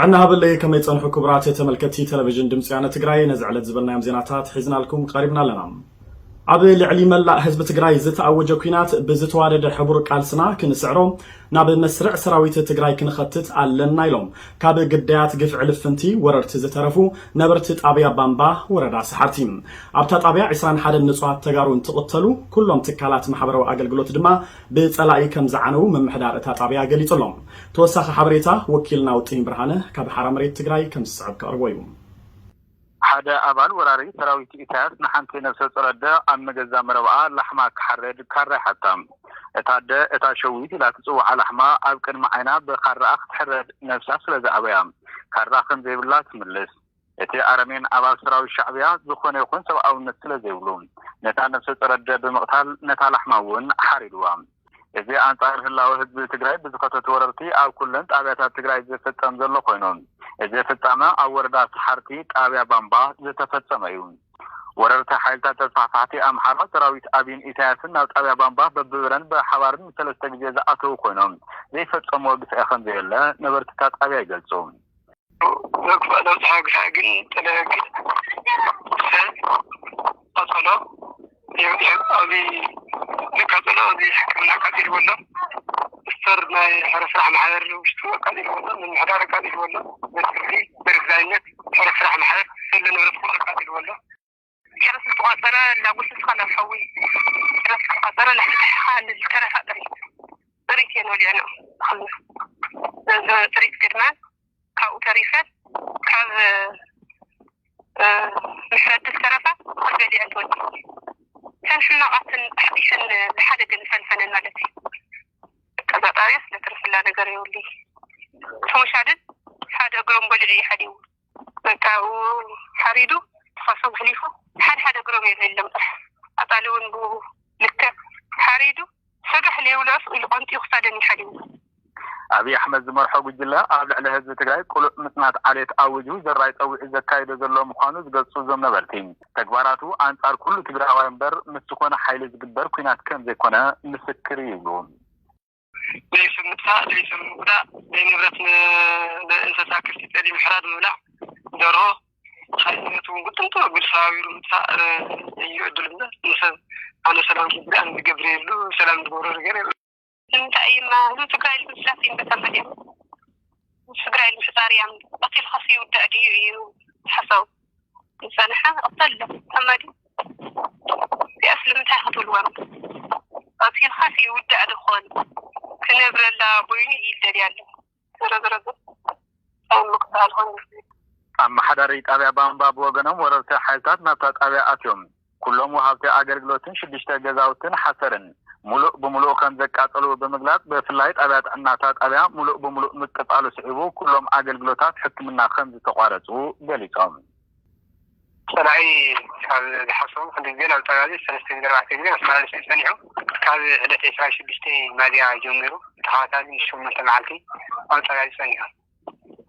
ጥዕና ሃበለይ፣ ከመይ ጸንሑ ክቡራት ተመልከትቲ ቴሌቪዥን ድምፂ ወያነ ትግራይ? ነዚ ዕለት ዝበልናዮም ዜናታት ሒዝናልኩም ቀሪብና ኣለና። ኣብ ልዕሊ መላእ ህዝቢ ትግራይ ዝተኣወጀ ኲናት ብዝተዋደደ ሕቡር ቃልስና ክንስዕሮ ናብ መስርዕ ሰራዊት ትግራይ ክንኸትት ኣለና ኢሎም ካብ ግዳያት ግፍዒ ልፍንቲ ወረርቲ ዝተረፉ ነበርቲ ጣብያ ባምባ ወረዳ ሰሓርቲ። ኣብታ ጣብያ ዕስራን ሓደን ንጹሃት ተጋሩ እንትቕተሉ፣ ኩሎም ትካላት ማሕበራዊ ኣገልግሎት ድማ ብጸላኢ ከም ዝዓነዉ ምምሕዳር እታ ጣብያ ገሊጹ ኣሎ። ተወሳኺ ሓበሬታ ወኪልና ውጥኝ ብርሃነ ካብ ሓራ መሬት ትግራይ ከም ዝስዕብ ከቕርቦ እዩ። ሓደ ኣባል ወራሪ ሰራዊት ኢሳያስ ንሓንቲ ነፍሰ ጾር ኣደ ኣብ መገዛ መረብኣ ላሕማ ክሓርድ ካራ ይሓታ። እታ ኣደ እታ ሸዊት ኢላ ትጽውዓ ላሕማ ኣብ ቅድሚ ዓይና ብካራኣ ክትሕረድ ነፍሳ ስለ ዝኣበያ፣ ካራ ከም ዘይብላ ትምልስ። እቲ ኣረሜን ኣባል ሰራዊት ሻዕብያ ዝኾነ ይኹን ሰብኣውነት ስለ ዘይብሉ፣ ነታ ነፍሰ ጾር ኣደ ብምቕታል ነታ ላሕማ እውን ሓሪድዋ። እዚ ኣንጻር ህላወ ህዝቢ ትግራይ ብዝኸተቱ ወረርቲ ኣብ ኩለን ጣብያታት ትግራይ ዝፍጸም ዘሎ ኮይኑ፣ እዚ ፍጻመ ኣብ ወረዳ ሰሓርቲ ጣብያ ባምባ ዝተፈጸመ እዩ። ወረርቲ ሓይልታት ተስፋሕፋሕቲ ኣምሓራ ሰራዊት ኣብይን ኢሳያስን ናብ ጣብያ ባምባ በብብረን ብሓባርን ሰለስተ ግዜ ዝኣተዉ ኮይኖም፣ ዘይፈጸምዎ ግፍዒ ከም ዘየለ ነበርቲ እታ ጣብያ ይገልጹ። ዘግፋ ለብዝሓ ግፍዒ ግን ጥለ ግን ቀጸሎ። ኣብዚ ንቃጸሎ፣ ኣብዚ ሕክምና ኣቃጺልዎ ኣሎ። ስቶር ናይ ሕረ ስራሕ ማሕበር ውሽጡ ኣቃጺልዎ ኣሎ። ምምሕዳር ኣቃጺልዎ ኣሎ። ቤት ፍርዲ፣ ቤት ዳኝነት፣ ሕረ ስራሕ ማሕበር፣ ዘሎ ንብረት ኩሉ ኣቃጺልዎ ኣሎ። ገረስ ዝተቋጸረ ላጉስ እስኻ ናብ ሓዊ፣ ገረስ ዝተቋጸረ ላሕልሕ ሓልል ተረፋ ጥሪት፣ ጥሪት እየን ወዲአን እኽልና። ጥሪት ግድማን ካብኡ ተሪፈን ካብ፣ እ፣ ምሕረት ዝተረፋ ኩል ገሊአን ትወዲ። እተን ሕማቓትን ኣሕቂፈን ብሓደ ገለ ፈንፈነን ማለት እዩ። በቃ እዛ ጣብያ ስለ ትርፍላ ነገር የብሉን። እቲ ሙሻድን ሓደ እግሮም በሊዑ እዩ ሓዲሙ። በቃ ኣብኡ ሓሪዱ ተኸሶም ሕሊፉ ሓደ ሓደ እግሮም የብሎም ጥራሕ። ኣጣሊ እውን ብኡ ልክዕ ሓሪዱ ሰጋሕ ለይብሎ ስቕ ኢሉ ቆንጢ ክሳደን እዩ ሓዲሙ። ኣብይ ኣሕመድ ዝመርሖ ጉጅለ ኣብ ልዕሊ ህዝቢ ትግራይ ቅሉዕ ምጽናት ዓሌት ኣዊጁ ዘራይ ጸዊዑ ዘካይዶ ዘሎ ምዃኑ ዝገልጹ እዞም ነበርቲ፣ ተግባራቱ ኣንጻር ኩሉ ትግራዋይ እምበር ምስ ዝኾነ ሓይሊ ዝግበር ኲናት ከም ዘይኮነ ምስክር እዩ ይብሉ። ዘይስም ምጥፋእ፣ ዘይስም ምጉዳእ፣ ዘይንብረት ን-፣ ንእንስሳ ከፍቲ ጸሊም ምሕራድ ምብላዕ፣ ደርሆ፣ ሓይነት እውን ግጥም ተበግድ ሰባቢሩ ምጥፋእ፣ እ፣ እዩ ዕድሉ እምበር ንሰብ ኣነ ሰላም ክብል ኣነ ዝገብር የሉ፣ ሰላም ዝገብሮ ነገር የሉ። ንምንታይ እዩ ህዝቢ ትግራይ ንምስላፍ ይንበተመድ እዮም? ህዝቢ ትግራይ ንምሕፃር እዮም። ቀቲልካስ ይውዳእ ድዩ እዩ ሓሳቡ? ዝፀንሐ እቕተሎ። ተመዲ እዚኣስ ንምንታይ ክትብልዎም? ቀቲልካስ ይውዳእ ድኾን? ክነብረላ ቦይኑ እዩ ዝደልያ ኣሎ። ዝረዝረዝ ምቕፃል ኾን። ኣመሓዳሪ ጣብያ ባምባ ብወገኖም፣ ወረርቲ ሓይልታት ናብታ ጣብያ ኣትዮም ኩሎም ወሃብቲ ኣገልግሎትን ሽዱሽተ ገዛውትን ሓሰርን ሙሉእ ብሙሉእ ከም ዘቃጸሉ ብምግላጽ፣ ብፍላይ ጣብያ ጥዕናታ ጣብያ ሙሉእ ብሙሉእ ምቅጻሉ ስዒቡ ኩሎም ኣገልግሎታት ሕክምና ከም ዝተቋረጹ ገሊጾም። ጸላኢ ካብ ዝሓሰቡ ክንዲ ግዜ ናብ ጣብያ እዚ ሰለስተ ግዜ ኣርባዕተ ግዜ ኣመላሊሱ እዩ ጸኒሑ። ካብ ዕለት ዕስራን ሽዱሽተ ሚያዝያ ጀሚሩ ብተኸታታሊ ሸሞንተ መዓልቲ ኣብ ጣብያ እዚ ጸኒሑ።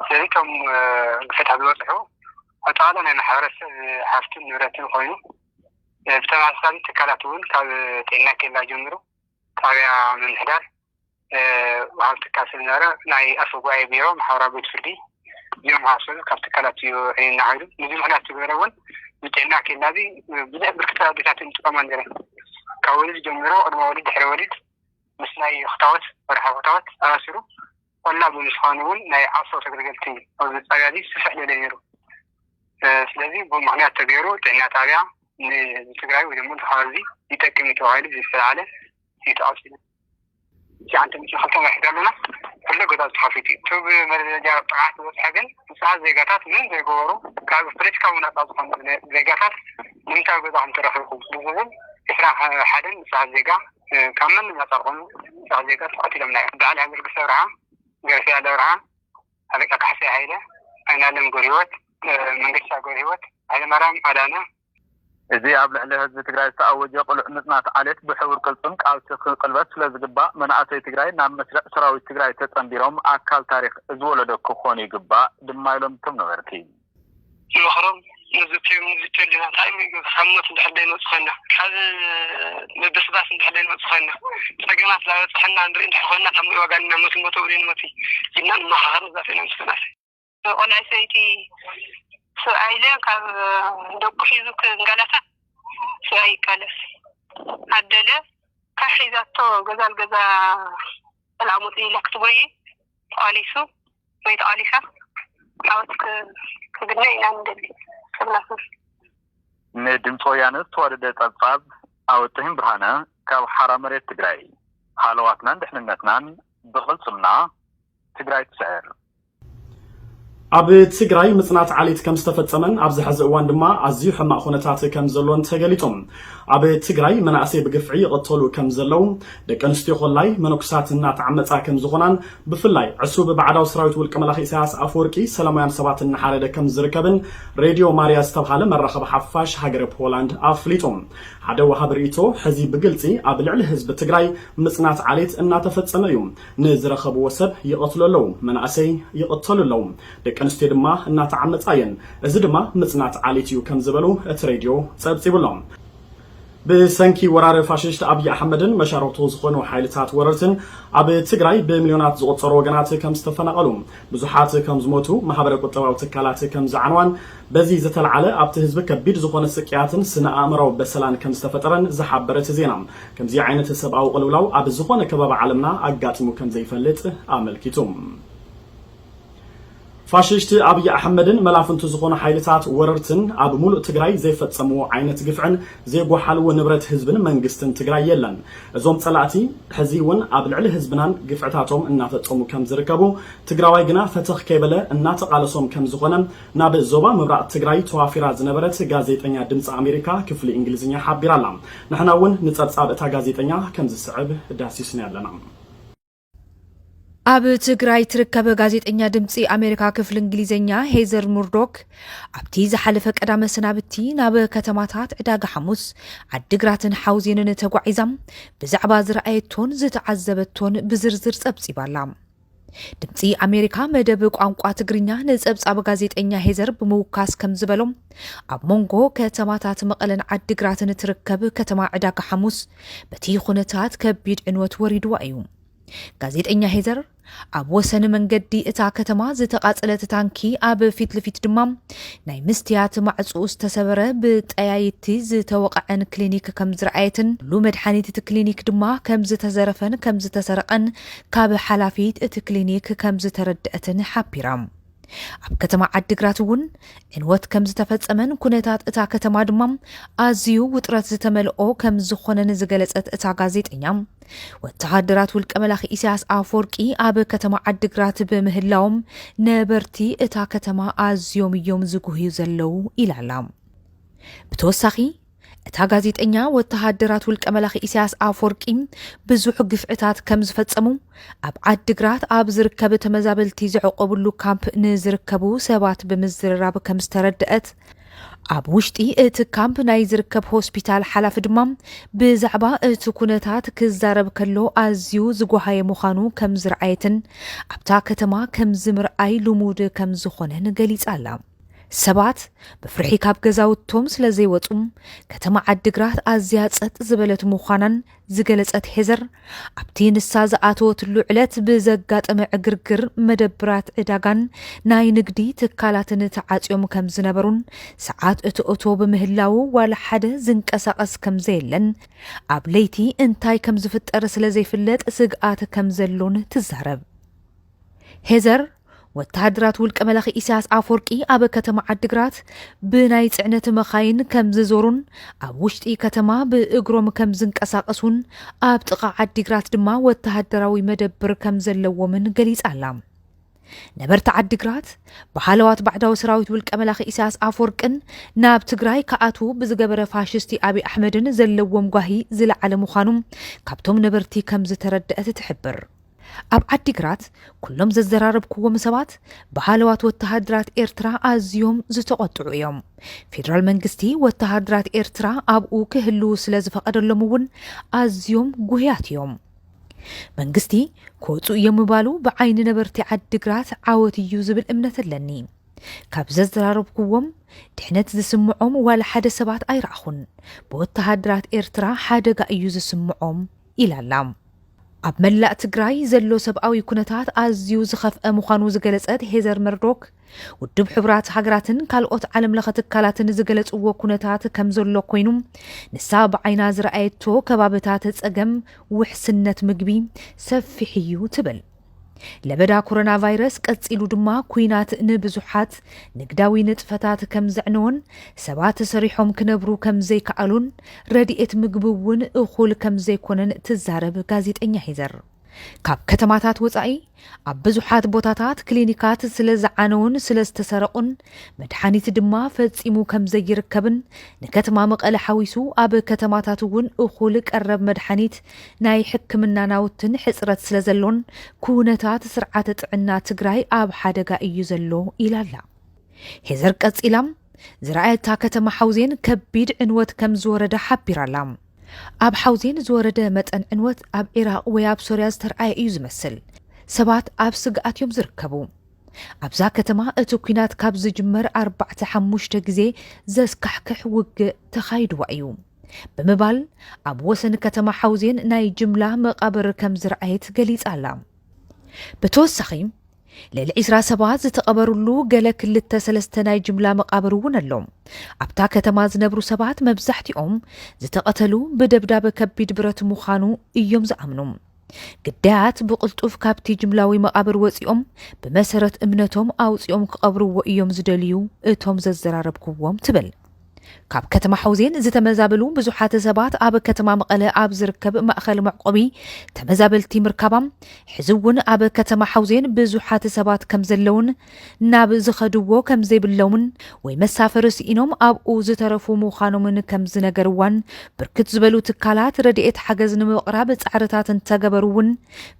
ስለዚ እቶም፣ እ፣ ግፍዕታት ዝበፅሑ ኣጠቓላይ ናይ ማሕበረሰብ ሃፍትን ንብረትን ኮይኑ፣ እ፣ ብተመሳሳሊ ትካላት እውን ካብ ጥዕና ኬላ ጀሚሩ ጣብያ ምምሕዳር፣ እ፣ ወሃቢ ትካል ስለ ዝነበረ ናይ ኣፈ ጉባኤ ቢሮ፣ ማሕበራዊ ቤት ፍርዲ ዝመሳሰሉ ካብ ትካላት እዩ ዕይንና ከይዱ። ነዚ ምኽንያት ዝገበረ እውን ንጥዕና ኬላ እዚ ብዙሕ ብርክቲ ኣዴታት ይጥቀማ ነይረን። ካብ ወሊድ ጀሚሩ፣ ቅድመ ወሊድ፣ ድሕሪ ወሊድ፣ ምስ ናይ ክታወት፣ ወርሓዊ ክታወት ኣባሲሩ ቆላ ብምስፋኑ እውን ናይ ዓሶ ተገልገልቲ ኣብዚ ጣብያ እዚ ስፍሕ ዝበለ ነይሩ። እ፣ ስለዚ ብምኽንያት ተገይሩ ጥዕና ጣብያ ንትግራይ ወይ ድማ ንከባቢ ይጠቅም እዩ ተባሂሉ ዝተልዓለ እዩ ተዓፂሉ። ትሽዓተ ሚእቲ ክልተ መርሒ ኣለና። ኩሉ ገዛ ተኸፊቱ እዩ። እቲ ብመረጃ ጥቕዓት ዝበፅሐ ግን ንፁሃት ዜጋታት ምንም ዘይገበሩ ካብ ፖለቲካዊ ነፃ ዝኾኑ ዜጋታት ንምንታይ ኣብ ገዛኹም ተረኺብኩም ብዝብል ዕስራ ሓደን ንፁሃት ዜጋ፣ እ፣ ካብ ማንም ነፃ ዝኾኑ ንፁሃት ዜጋ ተቐቲሎምና እዮም። በዓል ኣመርግስ ኣብርሃ፣ ገርፌ ኣለ ኣብርሃ፣ ኣለቃ ካሕሳይ ሃይለ፣ ኣይናለም ገብረሂወት፣ እ፣ መንገሻ ገብረሂወት፣ ሃይለማርያም ኣዳነ። እዚ ኣብ ልዕሊ ህዝቢ ትግራይ ዝተኣወጀ ቅሉዕ ምጽናት ዓሌት ብሕቡር ቅልጽም ቃልሲ ክቅልበስ ስለ ዝግባእ፣ መናእሰይ ትግራይ ናብ መስርዕ ሰራዊት ትግራይ ተጸንቢሮም ኣካል ታሪኽ እዚ ወለዶ ክኾኑ ይግባእ ድማ ኢሎም እቶም ነበርቲ። ንመኽሮም፣ ንዝትዮም፣ ንዝትዮ ኣለና። እንታይ እሞ ይገብር? ካብ ሞት እንድሕር ደይንወጽእ ኮይንና፣ ካብ ምብስባስ እንድሕር ደይንወጽእ ኮይንና፣ ጸገማት ላበጽሐና ንርኢ እንድሕር ኮይንና፣ ካብ ሞት ዋጋ ኣለና፣ ሞት ንሞቶ፣ ውሪ ንሞቲ ኢልና ንመኻኸር ንዛተና ምስ መናእሰይ። ቆልዓ ሰይቲ ሰብኣይ ኢለ ካብ ደቁ ሒዙ ክንገላታዕ ሰብኣይ ይቃለስ ኣደለ ካብ ሒዛቶ ገዛ ንገዛ ሰላሙት ኢለ ክትጎይ ተቃሊሱ ወይ ተቃሊሳ ዓወት ክግነ ኢና ንደሊ። ሰብናስር ንድምፂ ወያነ ዝተዋደደ ፀብፃብ ኣወጥህን ብርሃነ ካብ ሓራ መሬት ትግራይ። ሃለዋትናን ድሕንነትናን ብቕልፅምና ትግራይ ትስዕር። ኣብ ትግራይ ምፅናት ዓሌት ከም ዝተፈፀመን ኣብዚ ሕዚ እዋን ድማ ኣዝዩ ሕማቕ ኩነታት ከም ዘሎን ተገሊፁ። ኣብ ትግራይ መናእሰይ ብግፍዒ ይቐተሉ ከም ዘለዉ፣ ደቂ ኣንስትዮ ኮላይ መነኩሳት እናተዓመፃ ከም ዝኾናን ብፍላይ ዕሱብ ባዕዳዊ ሰራዊት ውልቀ መላኺ ኢሳያስ ኣፈወርቂ ሰላማውያን ሰባት እናሓረደ ከም ዝርከብን ሬድዮ ማርያ ዝተብሃለ መራኸቢ ሓፋሽ ሃገረ ፖላንድ ኣፍሊጡ። ሓደ ወሃቢ ርእይቶ ሕዚ ብግልፂ ኣብ ልዕሊ ህዝቢ ትግራይ ምፅናት ዓሌት እናተፈፀመ እዩ። ንዝረኸብዎ ሰብ ይቐትሉ ኣለዉ፣ መናእሰይ ይቕተሉ ኣለዉ፣ ደቂ ኣንስትዮ ድማ እናተዓመፃ እየን። እዚ ድማ ምፅናት ዓሌት እዩ ከም ዝበሉ እቲ ሬድዮ ፀብፂቡ ኣሎ። ብሰንኪ ወራር ፋሽስት ኣብይ ኣሕመድን መሻርክቱ ዝኾኑ ሓይልታት ወረርትን ኣብ ትግራይ ብሚልዮናት ዝቑጸሩ ወገናት ከም ዝተፈናቐሉ፣ ብዙሓት ከም ዝሞቱ፣ ማሕበረ ቁጠባዊ ትካላት ከም ዝዓንዋን በዚ ዝተልዓለ ኣብቲ ህዝቢ ከቢድ ዝኾነ ስቅያትን ስነ ኣእምራዊ በሰላን ከም ዝተፈጠረን ዝሓበረ እቲ ዜና፣ ከምዚ ዓይነት ሰብኣዊ ቅልውላው ኣብ ዝኾነ ከባቢ ዓለምና ኣጋጢሙ ከም ዘይፈልጥ ኣመልኪቱ። ፋሽስት ኣብይ ኣሕመድን መላፍንቱ ዝኾኑ ሓይልታት ወረርትን ኣብ ሙሉእ ትግራይ ዘይፈጸምዎ ዓይነት ግፍዕን ዘይጎሓልዎ ንብረት ህዝብን መንግስትን ትግራይ የለን። እዞም ጸላእቲ ሕዚ እውን ኣብ ልዕሊ ህዝብናን ግፍዕታቶም እናፈጸሙ ከም ዝርከቡ፣ ትግራዋይ ግና ፈተኽ ከይበለ እናተቓለሶም ከም ዝኾነ ናብ ዞባ ምብራቕ ትግራይ ተዋፊራ ዝነበረት ጋዜጠኛ ድምፂ ኣሜሪካ ክፍሊ እንግሊዝኛ ሓቢራ ኣላ። ንሕና እውን ንጸብጻብ እታ ጋዜጠኛ ከም ዝስዕብ ዳሲስና ኣለና። ኣብ ትግራይ ትርከብ ጋዜጠኛ ድምፂ ኣሜሪካ ክፍሊ እንግሊዝኛ ሄዘር ሙርዶክ ኣብቲ ዝሓለፈ ቀዳመ ሰናብቲ ናብ ከተማታት ዕዳጋ ሓሙስ፣ ዓዲግራትን ሓውዜንን ተጓዒዛ ብዛዕባ ዝረኣየቶን ዝተዓዘበቶን ብዝርዝር ፀብፂባ ኣላ። ድምፂ ኣሜሪካ መደብ ቋንቋ ትግርኛ ንፀብፃብ ጋዜጠኛ ሄዘር ብምውካስ ከም ዝበሎ፣ ኣብ መንጎ ከተማታት መቐለን ዓዲግራትን ትርከብ ከተማ ዕዳጋ ሓሙስ በቲ ኩነታት ከቢድ ዕንወት ወሪድዋ እዩ። ጋዜጠኛ ሄዘር ኣብ ወሰን መንገዲ እታ ከተማ ዝተቓጸለት ታንኪ ኣብ ፊት ልፊት ድማ ናይ ምስትያት ማዕጽኡ ዝተሰበረ ብጠያይቲ ዝተወቕዐን ክሊኒክ ከም ዝረኣየትን ኩሉ መድሓኒት እቲ ክሊኒክ ድማ ከም ዝተዘረፈን ከም ዝተሰረቐን ካብ ሓላፊት እቲ ክሊኒክ ከም ዝተረድአትን ሓቢራ። ኣብ ከተማ ዓዲግራት እውን ዕንወት ከም ዝተፈጸመን ኩነታት እታ ከተማ ድማ ኣዝዩ ውጥረት ዝተመልኦ ከም ዝኾነን ዝገለጸት እታ ጋዜጠኛ፣ ወተሃደራት ውልቀ መላኺ ኢሳያስ ኣፈወርቂ ኣብ ከተማ ዓዲግራት ብምህላዎም ነበርቲ እታ ከተማ ኣዝዮም እዮም ዝጉህዩ ዘለዉ ኢላ ኣላ። ብተወሳኺ እታ ጋዜጠኛ ወተሃደራት ውልቀ መላኺ ኢሳያስ ኣፈወርቂ ብዙሕ ግፍዕታት ከም ዝፈጸሙ ኣብ ዓዲግራት ኣብ ዝርከብ ተመዛበልቲ ዘዕቆብሉ ካምፕ ንዝርከቡ ሰባት ብምዝርራብ ከም ዝተረድአት፣ ኣብ ውሽጢ እቲ ካምፕ ናይ ዝርከብ ሆስፒታል ሓላፊ ድማ ብዛዕባ እቲ ኩነታት ክዛረብ ከሎ ኣዝዩ ዝጓሃየ ምዃኑ ከም ዝረኣየትን ኣብታ ከተማ ከም ዝምርኣይ ልሙድ ከም ዝኾነን ገሊጻ ኣላ። ሰባት ብፍርሒ ካብ ገዛውቶም ስለ ዘይወጹ፣ ከተማ ዓዲግራት ኣዝያ ጸጥ ዝበለት ምዃናን ዝገለጸት ሄዘር፣ ኣብቲ ንሳ ዝኣተወትሉ ዕለት ብዘጋጠመ ዕግርግር መደብራት ዕዳጋን ናይ ንግዲ ትካላትን ተዓጽዮም ከም ዝነበሩን፣ ሰዓት እትእቶ ብምህላዉ ዋላ ሓደ ዝንቀሳቐስ ከም ዘየለን፣ ኣብ ለይቲ እንታይ ከም ዝፍጠር ስለ ዘይፍለጥ ስግኣት ከም ዘሎን ትዛረብ። ሄዘር፣ ወተሃደራት ውልቀ መላኺ ኢሳያስ ኣፈወርቂ ኣብ ከተማ ዓዲግራት ብናይ ጽዕነት መኻይን ከም ዝዞሩን ኣብ ውሽጢ ከተማ ብእግሮም ከም ዝንቀሳቐሱን ኣብ ጥቓ ዓዲግራት ድማ ወተሃደራዊ መደብር ከም ዘለዎምን ገሊጻ ኣላ። ነበርቲ ዓዲግራት ብሃለዋት ባዕዳዊ ሰራዊት ውልቀ መላኺ ኢሳያስ ኣፈወርቅን ናብ ትግራይ ክኣትዉ ብዝገበረ ፋሽስቲ ኣብይ ኣሕመድን ዘለዎም ጓሂ ዝለዓለ ምዃኑ ካብቶም ነበርቲ ከም ዝተረድአት ትሕብር። ኣብ ዓዲግራት ኩሎም ዘዘራረብክዎም ሰባት ብሃለዋት ወተሃደራት ኤርትራ ኣዝዮም ዝተቖጥዑ እዮም። ፌደራል መንግስቲ ወተሃደራት ኤርትራ ኣብኡ ክህልዉ ስለ ዝፈቐደሎም እውን ኣዝዮም ጉህያት እዮም። መንግስቲ ክወፁ እዮም ምባሉ ብዓይኒ ነበርቲ ዓዲግራት ዓወት እዩ ዝብል እምነት ኣለኒ። ካብ ዘዘራረብክዎም ድሕነት ዝስምዖም ዋላ ሓደ ሰባት ኣይረኣኹን። ብወተሃደራት ኤርትራ ሓደጋ እዩ ዝስምዖም ኢላ ኣላ። ኣብ መላእ ትግራይ ዘሎ ሰብኣዊ ኩነታት ኣዝዩ ዝኸፍአ ምዃኑ ዝገለጸት ሄዘር መርዶክ፣ ውድብ ሕቡራት ሃገራትን ካልኦት ዓለም ለኸ ትካላትን ዝገለጽዎ ኩነታት ከም ዘሎ ኮይኑ፣ ንሳ ብዓይና ዝረኣየቶ ከባብታት ጸገም ውሕስነት ምግቢ ሰፊሕ እዩ ትብል። ለበዳ ኮሮና ቫይረስ ቀጺሉ ድማ ኩናት ንብዙሓት ንግዳዊ ንጥፈታት ከም ዘዕነዎን ሰባት ሰሪሖም ክነብሩ ከም ዘይከኣሉን ረድኤት ምግቢ እውን እኹል ከም ዘይኮነን ትዛረብ ጋዜጠኛ ሄዘር። ካብ ከተማታት ወጻኢ ኣብ ብዙሓት ቦታታት ክሊኒካት ስለ ዝዓነውን ስለ ዝተሰረቑን መድሓኒት ድማ ፈጺሙ ከም ዘይርከብን ንከተማ መቐለ ሓዊሱ ኣብ ከተማታት እውን እኹል ቀረብ መድሓኒት ናይ ሕክምና ናውትን ሕጽረት ስለ ዘሎን ኩነታት ስርዓተ ጥዕና ትግራይ ኣብ ሓደጋ እዩ ዘሎ ኢላ ኣላ። ሄዘር ቀጺላ ዝረኣየታ ከተማ ሓውዜን ከቢድ ዕንወት ከም ዝወረደ ሓቢራ ኣላ። ኣብ ሓውዜን ዝወረደ መጠን ዕንወት ኣብ ዒራቕ ወይ ኣብ ሶርያ ዝተረኣየ እዩ ዝመስል። ሰባት ኣብ ስግኣት እዮም ዝርከቡ። ኣብዛ ከተማ እቲ ኲናት ካብ ዝጅመር ኣርባዕተ ሓሙሽተ ግዜ ዘስካሕክሕ ውግእ ተኻይድዋ እዩ ብምባል ኣብ ወሰን ከተማ ሓውዜን ናይ ጅምላ መቓብር ከም ዝረኣየት ገሊጻ ኣላ። ብተወሳኺ ልዕሊ ዒስራ ሰባት ዝተቐበሩሉ ገለ ክልተ ሰለስተ ናይ ጅምላ መቓብር እውን ኣሎ። ኣብታ ከተማ ዝነብሩ ሰባት መብዛሕትኦም ዝተቐተሉ ብደብዳብ ከቢድ ብረት ምዃኑ እዮም ዝኣምኑ። ግዳያት ብቕልጡፍ ካብቲ ጅምላዊ መቓብር ወጺኦም ብመሰረት እምነቶም ኣውጺኦም ክቐብርዎ እዮም ዝደልዩ እቶም ዘዘራረብክዎም ትብል። ካብ ከተማ ሓውዜን ዝተመዛበሉ ብዙሓት ሰባት ኣብ ከተማ መቐለ ኣብ ዝርከብ ማእኸል መዕቆቢ ተመዛበልቲ ምርካባም፣ ሕዚ እውን ኣብ ከተማ ሓውዜን ብዙሓት ሰባት ከም ዘለውን ናብ ዝኸድዎ ከም ዘይብሎምን ወይ መሳፈሪ ስኢኖም ኣብኡ ዝተረፉ ምዃኖምን ከም ዝነገርዋን ብርክት ዝበሉ ትካላት ረድኤት ሓገዝ ንምቕራብ ጻዕርታት እንተገበሩ እውን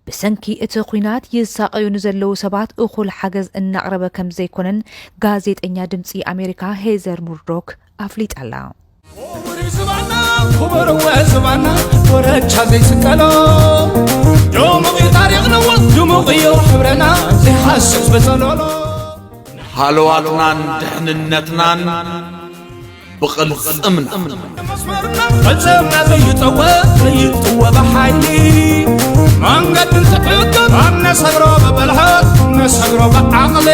ብሰንኪ እቲ ኲናት ይሳቐዩ ንዘለዉ ሰባት እኹል ሓገዝ እናቕረበ ከም ዘይኮነን ጋዜጠኛ ድምጺ ኣሜሪካ ሄዘር ሙርዶክ ኣፍሊጣ ኣላ። ክቡር እዩ ዝባና፣ ክቡር እወ ዝባና፣ ኮረቻ ዘይስቀሎ። ድሙቕ እዩ ታሪኽና፣ ድሙቕ እዩ ሕብረና፣ ዘይሃስስ በዘለሎ። ሃለዋትናን ድሕንነትናን ብቕልጽምና። መስመርና ፈጸምና ዘይጠወ፣ ዘይጥወ ብሓይሊ። መንገዲ እንትዕቅብ፣ ነሰግሮ ብብልሓት፣ ነሰግሮ ብዓቕሊ።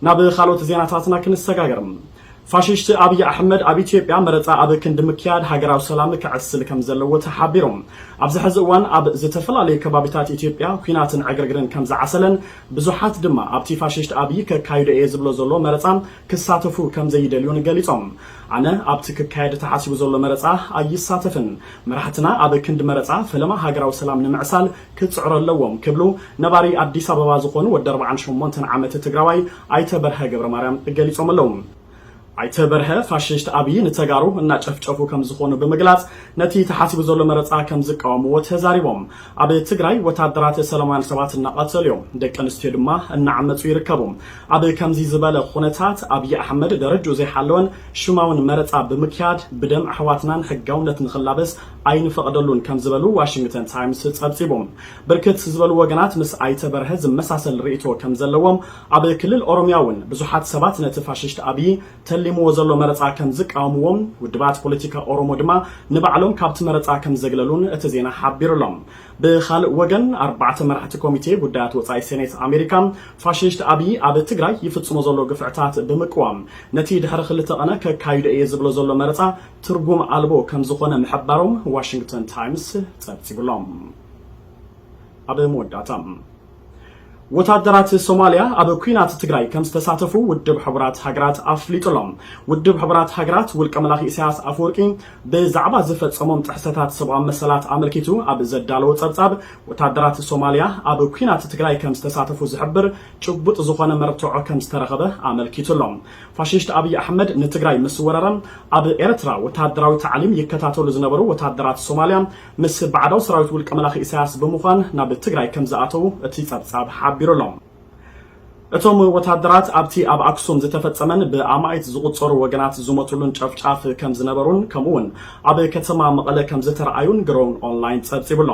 ናብ ካልኦት ዜናታትና ክንሰጋገር። ፋሽስት ኣብይ ኣሕመድ ኣብ ኢትዮጵያ መረጻ ኣብ ክንዲ ምክያድ ሃገራዊ ሰላም ክዕስል ከም ዘለዎ ተሓቢሩ። ኣብዚ ሕዚ እዋን ኣብ ዝተፈላለዩ ከባቢታት ኢትዮጵያ ኲናትን ዕግርግርን ከም ዝዓሰለን ብዙሓት ድማ ኣብቲ ፋሽስት ኣብይ ከካይዶ እየ ዝብሎ ዘሎ መረጻ ክሳተፉ ከም ዘይደልዩን ገሊጾም። ኣነ ኣብቲ ክካየድ ተሓሲቡ ዘሎ መረጻ ኣይሳተፍን። መራሕትና ኣብ ክንዲ መረጻ ፈለማ ሃገራዊ ሰላም ንምዕሳል ክጽዕሩ ኣለዎም ክብሉ ነባሪ ኣዲስ ኣበባ ዝኾኑ ወዲ ኣርባዓን ሸሞንተን ዓመት ትግራዋይ ኣይተ በርሀ ገብረ ማርያም ገሊጾም ኣለዉ። ኣይተ በርሀ ፋሽስት ኣብይ ንተጋሩ እናጨፍጨፉ ከም ዝኾኑ ብምግላጽ ነቲ ተሓሲቡ ዘሎ መረጻ ከም ዝቃወምዎ ተዛሪቦም። ኣብ ትግራይ ወታደራት ሰላማውያን ሰባት እናቐተሉ እዮም፣ ደቂ ኣንስትዮ ድማ እናዓመጹ ይርከቡ። ኣብ ከምዚ ዝበለ ኩነታት ኣብይ ኣሕመድ ደረጅኡ ዘይሓለወን ሽማውን መረጻ ብምክያድ ብደም ኣሕዋትናን ሕጋውነት ንኽላበስ ኣይንፈቕደሉን ከም ዝበሉ ዋሽንግተን ታይምስ ጸብጺቡ። ብርክት ዝበሉ ወገናት ምስ ኣይተ በርሀ ዝመሳሰል ርእይቶ ከም ዘለዎም፣ ኣብ ክልል ኦሮምያ እውን ብዙሓት ሰባት ነቲ ፋሽስት ኣብይ ተሊምዎ ዘሎ መረጻ ከም ዝቃወምዎም፣ ውድባት ፖለቲካ ኦሮሞ ድማ ንባዕሎም ካብቲ መረጻ ከም ዘግለሉን እቲ ዜና ሓቢሩሎም። ብኻልእ ወገን፣ ኣርባዕተ መራሕቲ ኮሚቴ ጉዳያት ወጻኢ ሴኔት ኣሜሪካ፣ ፋሽስት ኣብይ ኣብ ትግራይ ይፍጽሞ ዘሎ ግፍዕታት ብምቅዋም፣ ነቲ ድሕሪ ክልተ ቀነ ከካይዶ እየ ዝብሎ ዘሎ መረጻ ትርጉም ኣልቦ ከም ዝኾነ ምሕባሮም ዋሽንግተን ታይምስ ጸብጺቡሎም። ኣብ መወዳእታ፣ ወታደራት ሶማልያ ኣብ ኲናት ትግራይ ከም ዝተሳተፉ ውድብ ሕቡራት ሃገራት ኣፍሊጡ ኣሎ። ውድብ ሕቡራት ሃገራት ውልቀ መላኺ ኢሳያስ ኣፈወርቂ ብዛዕባ ዝፈጸሞም ጥሕሰታት ሰብኣዊ መሰላት ኣመልኪቱ ኣብ ዘዳለዎ ጸብጻብ፣ ወታደራት ሶማልያ ኣብ ኲናት ትግራይ ከም ዝተሳተፉ ዝሕብር ጭቡጥ ዝኾነ መርትዖ ከም ዝተረኸበ ኣመልኪቱ ኣሎ። ፋሽስት ኣብይ ኣሕመድ ንትግራይ ምስ ወረረ፣ ኣብ ኤርትራ ወታደራዊ ታዕሊም ይከታተሉ ዝነበሩ ወታደራት ሶማልያ ምስ ባዕዳዊ ሰራዊት ውልቀ መላኺ ኢሳያስ ብምዃን ናብ ትግራይ ከም ዝኣተዉ እቲ ጸብጻብ ሓቢሩ ኣሎ። እቶም ወታደራት ኣብቲ ኣብ ኣክሱም ዝተፈጸመን ብኣማኢት ዝቑጸሩ ወገናት ዝሞቱሉን ጨፍጫፍ ከም ዝነበሩን፣ ከምኡ'ውን ኣብ ከተማ መቐለ ከም ዝተረኣዩን ግሮን ኦንላይን ጸብጺቡ ኣሎ።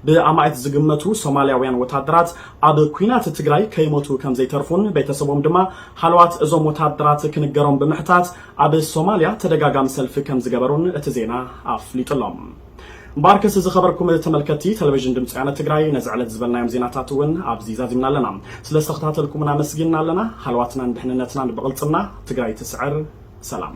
ብኣማኢት ዝግመቱ ሶማልያውያን ወታደራት ኣብ ኲናት ትግራይ ከይሞቱ ከም ዘይተርፉን፣ ቤተሰቦም ድማ ሃለዋት እዞም ወታደራት ክንገሮም ብምሕታት ኣብ ሶማልያ ተደጋጋሚ ሰልፊ ከም ዝገበሩን እቲ ዜና ኣፍሊጡ ኣሎ። ባርከስ ዝኸበርኩም ተመልከቲ ቴሌቪዥን ድምፂ ወያነ ትግራይ፣ ነዚ ዕለት ዝበልናዮም ዜናታት እውን ኣብዚ ዛዚምና ኣለና። ስለ ዝተኸታተልኩምና ኣመስጊንና ኣለና። ሃለዋትናን ድሕንነትናን ብቕልፅምና። ትግራይ ትስዕር። ሰላም።